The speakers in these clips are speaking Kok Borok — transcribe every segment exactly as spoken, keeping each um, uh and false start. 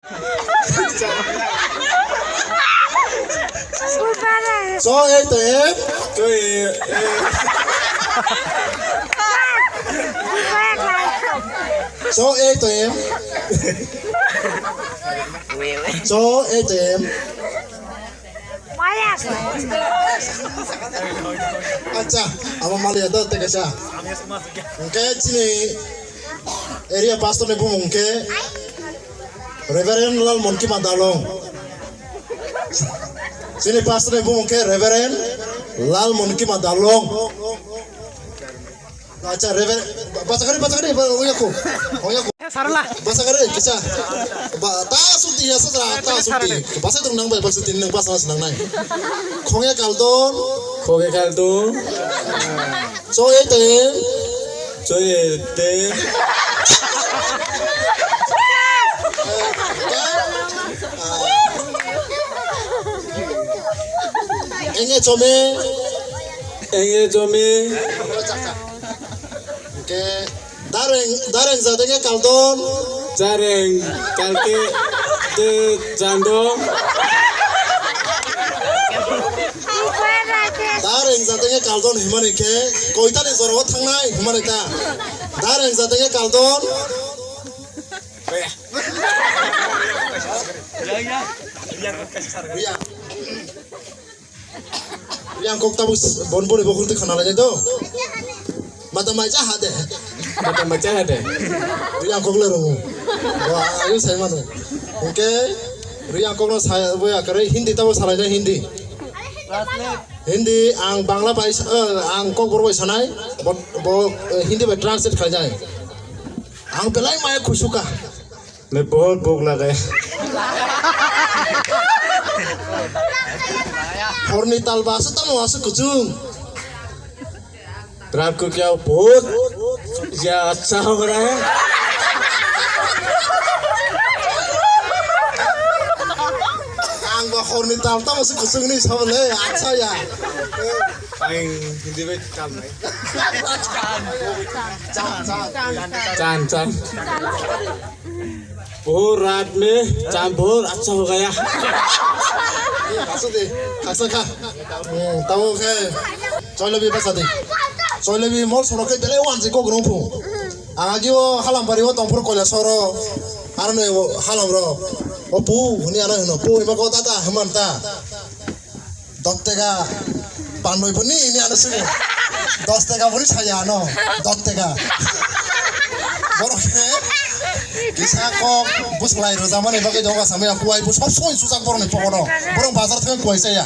So A to M. So A, A. So A to M. So A to M. Acha, amo maliya do teka sa. Hwnkhe chini area pastor ni bumung khe Reverend Lal Monkima Dalong. Chini pastor ni bumung khe Reverend Lal Monkima Dalong. Acha, Reverend, bachakari, bachakari, ba, oya ko, oya ko. Eh, sarla. Bachakari, kisa. Ba, ta suti ya, sa, ta suti. Basa tung nang bai, basa tin nang basa nang nai. Khongya kaldon. Khongya kaldon. Choye te. Choye te. Enge chome. Enge chome. Oke. Dareng, dareng jatenge kaldon. Dareng kalke de jandong. Dareng jatenge kaldon himani khe koitani jorao thangnai himani ta. Dareng jatenge kaldon. Yang kok tabuk s-, bon boni bo khurti khana lai do. Mata mai cha ha de. Mata mai cha ha de. Yang kok le ro. Wa, ayu sai manu. Oke. Yang kok no sai bo ya kare Hindi tabuk salai na Hindi. Hindi ang Bangla bai sa-, eh, ang kokborok bai sanai. Bo, bo, eh, Hindi bai translate khainai. Ang belai maya khusuka. मैं बहुत भूख लगा है। Horni tal ba aswk tamo aswk kuchung. रात को क्या बहुत क्या अच्छा हो रहा है। Ang ba horni tal tamo aswk kuchung ni sabo le acha ya. Ang hindi ba tal nai. Chan, chan. Chan, chan. Bhor raat mein chan bhor acha ho gaya. Khaksa de, khaksa kha. Hmm, tamo khe. Choilebi basa de. Choilebi mol soro khe belai wanjwi kok rung phu. Ang agi o halam bari o tongphuru koila soro. Aro ne o halam ro. O pu, hini ano hino. Pu, ima ko tata, himanta. Dos teka pannoi boni ini ano sini. Dos teka boni saya ano. Dos teka. Borok khe kisa kok buslai rwjamani bagwi doga samaya kuai bo sob somoi sujak borokni pokono. Borok bazar thangwi kuai chaya.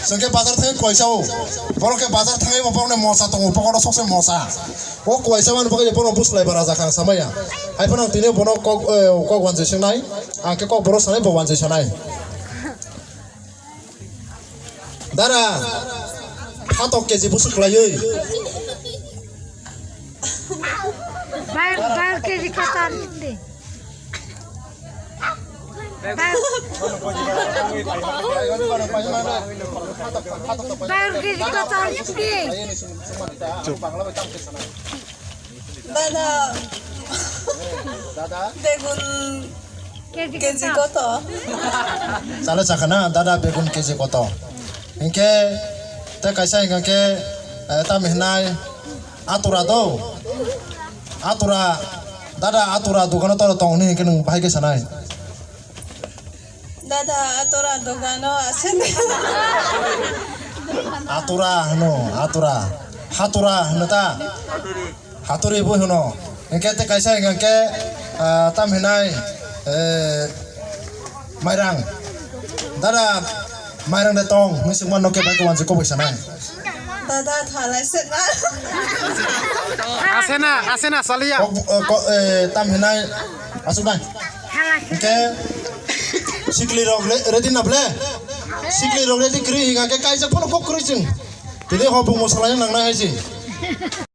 Chwngkhe bazar thangwi kuai chao. Borok khe bazar thangwi bo borokni mosa tongo pokono sob somoi mosa. O kuai chamani bagwi borok buslai bara jakha samaya. Hai phano ang tini bono kok, eh, kok wanjwi swngnai. Ang khe kok borok sanai bo wanjwi sanai. Dara, phatok keji busu khlaiwi. Bar, bar keji kotor hindi. Bar, bar keji kotor hindi. Dada. Dada. Begun keji keji kotor. Kotor. Chale chakana dada begun keji kotor. Hinkhe te kaisa hinkhe, eh, tam hinai atura do. Atura, dada atura dogano toro tong hini hinkhe nwng bahai khe sanai. Dada, atura dogano aswk. Atura hwno, atura. Hatura hwno ta? Haturi bo hwno. Hinkhe te kaisa hinkhe, ah, tam hinai, eh, mairang. Dada, mairang de tong, hinwi swngma no khe bai khe wanjwi koboi sanai. Dada, thalai se na. Asena, asena, salia. Kok, eh, kok, eh, tam hinai, asuk nai. Hinkhe sikli rok re-, ready na ble? Sikli rok ready kwrwi hinkha khe kaisa phano kok kwrwi chwng. Tini ho bung mosalai nangnai hai si.